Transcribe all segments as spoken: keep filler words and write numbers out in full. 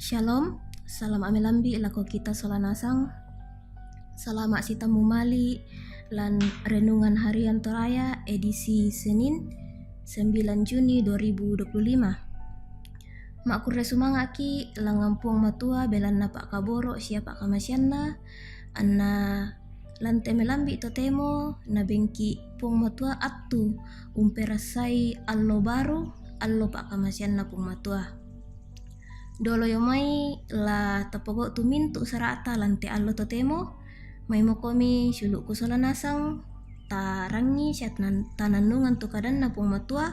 Shalom, salam ame lambi lako kita sola nasang. Salama' sitammu mali lan Renungan Harian Toraya, edisi Senin, sembilan Juni dua ribu dua puluh lima. Ma'kurre sumanga'ki' langngan Puang Matua, belanna pa'kaboro' sia pa'kamasianna, anna lan te melambi' totemo nabengki' Puang Matua attu umperassai allo baru, allo pa'kamasianna Puang Matua. Dolo io mai la tapogau' tu mintu' sara'ta lan te allo totemo, maimokomi siulu'ku sola nasang, tarangi sia tanan-, tanannungan tu kadanna Puang Matua,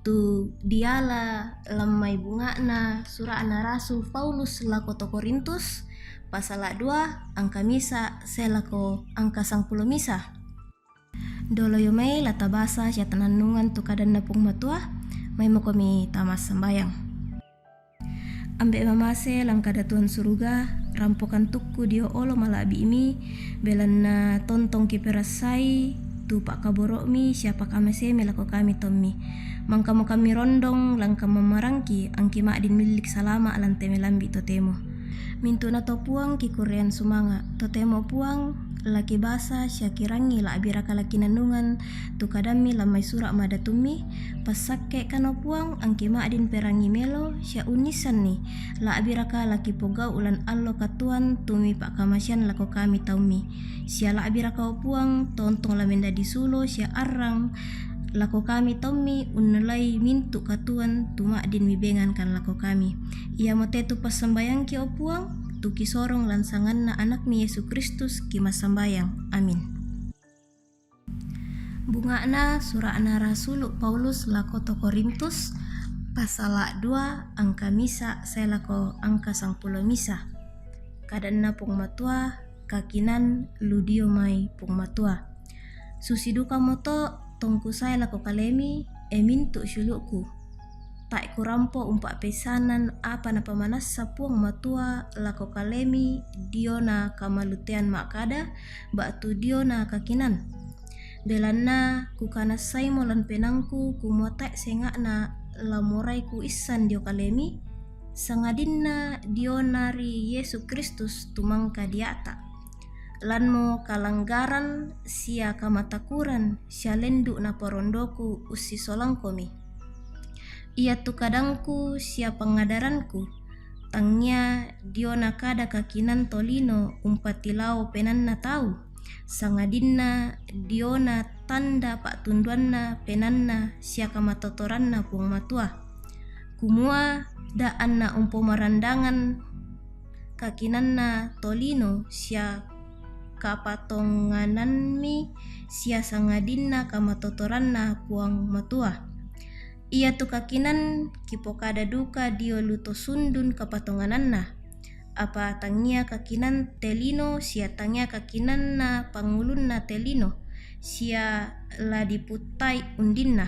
tu diala lan mai bunga'na sura'na Rasul Paulus lako to Korintus, pasala' dua, angka misa' sae lako angka sangpulo misa. Dolo io mai la tabasa sia tanannungan tu kadanna Puang Matua, maimokomi tama sambayang. Ambe' mamase lan kada Tuhan suruga, rampokan tukku dio olo mala'bi'mi, belanna tontong kiperassai tu pa'kaboro'mi sia pa'kamasemi lako kami tommi. Mangkamo kami rondong lan kamammarangki, angki ma'din millik salama' lan te melambi' totemo. Mintu'nato Puang kikurean sumanga', totemo Puang, laki basa sia kirangi la'biraka laki nanungan tu kadammi lan mai sura' madatummi, passakke' kano Puang angki ma'din perangi melo sia unnissanni, la'biraka laki pogau' lan allo katuoan tu mipa'kamasian lako kami taummi, sia la'biraka o Puang tontong la mendadi sulo sia arrang lako kami taummi unnolai mintu' katuoan tu ma'din mibengankan lako kami. Iamote tu passambayangki o Puang, tu kisorong lan sanganna Anakmi Yesu Kristus kimassambayang. Amin. Bunga'na sura'na Rasulu' Paulus lako to Korintus, pasala' dua, angka misa' sae lako angka sangpulo misa. Kadanna Puang Matua, kakinan lu dio mai Puang Matua. Susi dukamoto tongku sae lako kalemi, e mintu' siulu'ku. Tae' kurampo umpa'peissanan apa napamanassa Puang Matua lako kalemi diona kamalutean ma'kada, ba'tu diona kakinan. Belanna kukanassaimo lan penaangku kumua tae' senga'na la morai kuissan dio kalemi, sangadinna diona ri Yesu Kristus tu mangka dia'ta'. Lanmo kalanggaran sia kamatakuran sia lendu' naporondoku ussisolangkomi. Iatu kadangku sia pangadaranku, tangia diona kada kakinan tolino umpatilao penaanna tau, sangadinna diona tanda pa'tunduanna penaanna sia kamatotoranna Puang Matua. Kumua, da' anna umpomarandangan kakinanna tolino sia kapatonganammi sia sangadinna kamatotoranna Puang Matua. Iatu kakinan kipokada duka dio lu to sundun kapatongananna, apa tangia kakinan te lino sia tangia kakinanna pangulunna te lino sia la diputtai undinna.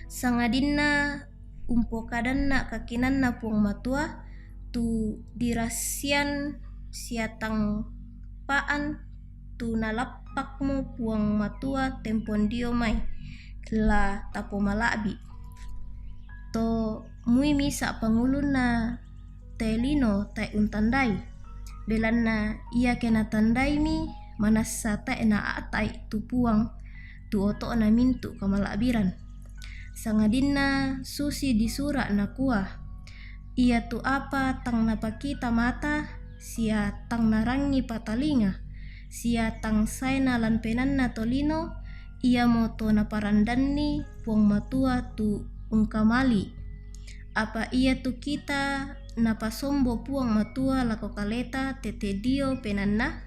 Sangadinna umpokadanna kakinanna Puang Matua, tu dirassian sia tang pa'an tu nalappakmo Puang Matua tempon dio mai, la tapomala'bi'. To mui misa' pangulunna te lino tae' untandai, belanna iake natandaimi manassa tae' naa'ta'i tu Puang, tu oto'na mintu' kamala'biran. Sangadinna susi disura' nakua, iatu apa tang napakita mata, sia tang narangi patalinga, sia tang saena lan penaanna tolino, iamoto naparandanni Puang Matua tu ungkamali. Apa iatu kita napasombo Puang Matua lako kaleta tete dio penaanna,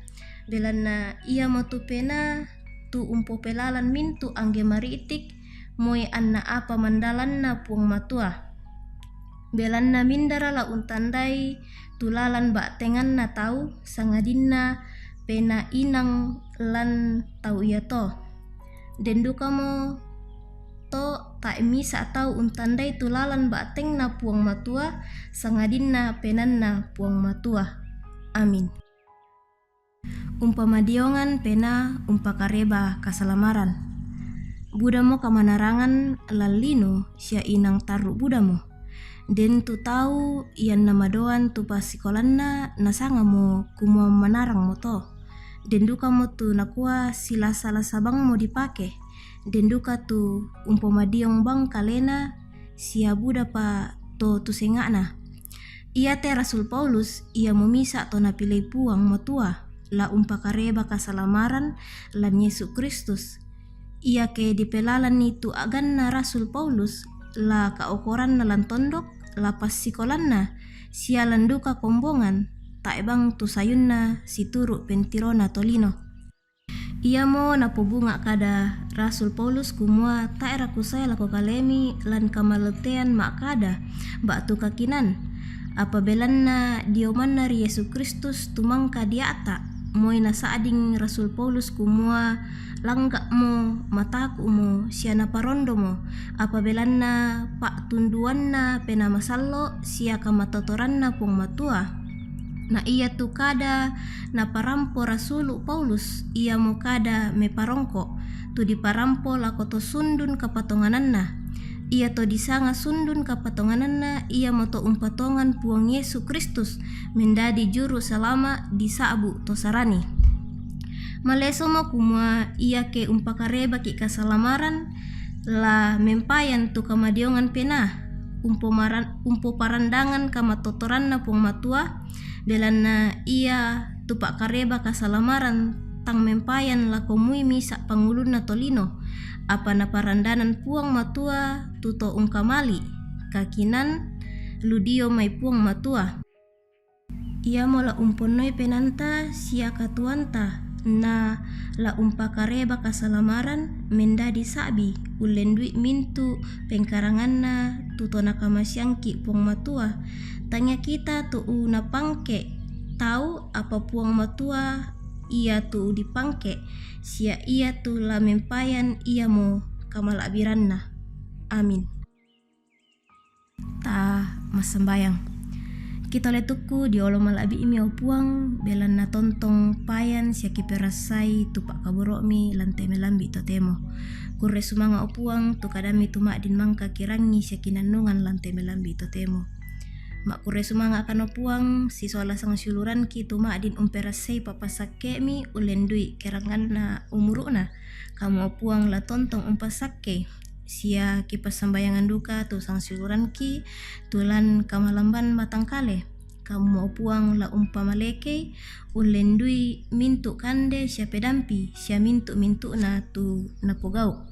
belanna iamotu penaa tu umpopelalan mintu' angge mari'tik, moi anna apa mandalanna Puang Matua. Belanna mindara la untandai tu lalan ba'tenganna tau, sangadinna penaa inang lan tau iato. Den dukamo to tae' misa' tau untandai tu lalan ba'tengna Puang Matua, sangadinna penaanna Puang Matua. Amin. Umpamadiongan penaa umpakareba kasalamaran. Budamo kamanarangan lan lino sia inang tarru' budamo. Den tu tau ianna madoan tu passikolanna nasangamo kumua manarangmo to. Den dukamo tu nakua silasa-lasa bangmo dipake. Den duka tu umpomadiong bang kalena sia budapa to tusenga'na. Iate Rasul Paulus iamo misa' to napilei Puang Matua la umpakareba kasalamaran lan Yesu Kristus. Iake dipelalanni tu a'ganna Rasul Paulus la kaokoranna lan tondok, la passikolanna, sia lan duka kombongan, tae' bang tu sayunna situru' pentirona tolino. Iamo napobunga' kada Rasul Paulus kumua, tae'ra kusae lako kalemi lan kamalettean ma'kada ba'tu kakinaan. Apa belanna dio manna ri Yesu Kristus tu mangka dia'ta', moi nasa'ding Rasul Paulus kumua, langga'mo, mataku'mo, sia naparondomo, apa belanna pa'tunduanna Penaa Masallo' sia kamatotoranna Puang Matua. Na iatu kada naparampo rasulu' Paulus, iamo kada meparongko', tu diparampo lako to sundun kapatongananna. Iato disanga sundun kapatongananna, iamoto umpatongan Puang Yesu Kristus mendadi Juru Salama' disa'bu' to Sarani. Malesomo kumua iake umpakarebaki' kasalamaran, la mempayan tu kamadiongan penaa, umpomaran-, umpoparandangan kamatotoranna Puang Matua, belanna ia tu pa'kareba kasalamaran tang mempayan lako mui misa' pangulunna tolino, apa naparandanan Puang Matua tu to ungkamali', kakinaan lu dio mai Puang Matua. Iamo la umponnoi penaanta sia katuoanta, na la umpakareba kasalamaran mendadi sa'bi, ullendui mintu' pengkaranganna tu to nakamaseangki' Puang Matua. Tangia kita tu unapangke' tau, apa Puang Matua ia tu dipangke', sia ia tu la mempayan iamo kamala'biranna. Amin. Ta massambayang. Kitole tukku diolo mala'bi'mi, o Puang, belanna tontong payan sia kiperassai tu pa'kaboro'mi lan te melambi' totemo. Kurre sumanga', o Puang, tu kadammi tu ma'din mangka kirangi sia kinannungan lan te melambi' totemo. Ma'kurre sumanga'kan, o Puang, sisola sangsiuluranki tu ma'din umperassai pa'passakke'mi ullendui keranganna umuru'na. Kamu, o Puang, la tontong umpassakkei, sia kipassambayangan duka tu sangsiuluranki tu lan kamalamban matangkale. Kamu, o Puang, la umpamalekei ullendui mintu' kande sia pedampi sia mintu'-mintu'na tu napogau'.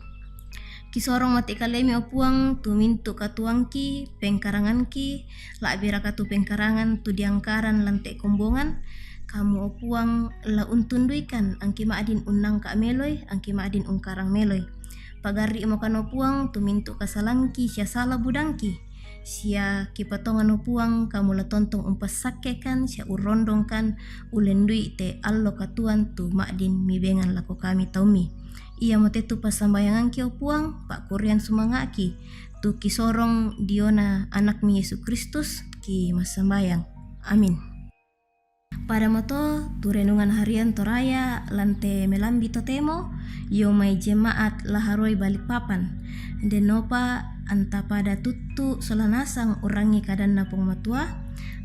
Kisorong mate kalemi, o Puang, tu mintu' katuoangki, pengkaranganki, la'biraka tu pengkarangan tu diangkaran lan te kombongan. Kamu, o Puang, la untunduikan, angki ma'din unnangka' meloi, angki ma'din ungkarang meloi. Pagarri'mokan, o Puang, tu mintu' kasalangki sia sala budangki. Sia kipatongan, o Puang, kamu la tontong umpassakkekan sia urrondongkan ullendui te allo katuoan tu ma'din mibengan lako kami taummi. Iamote tu passambayangangki, o Puang, pa'kurrean sumanga'ki, tu kisorong diona Anakmi Yesu Kristus kimassambayang. Amin. Padamoto tu renungan harian Toraya lan te melambi' totemo, io mai Jemaat Laharoi Balikpapan. Dennopa anta pada tuttu sola nasang urrangi kadanna Puang Matua,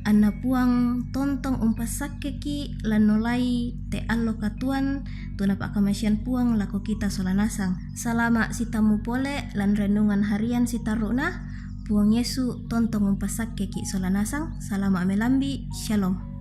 anna Puang tontong umpassakkeki' lan nolai te allo katuoan tu napa'kamasean Puang lako kita sola nasang. Salama' sitammu pole lan renungan harian sitarru'na. Puang Yesu tontong umpassakkeki' sola nasang. Salama' melambi'. Syalom.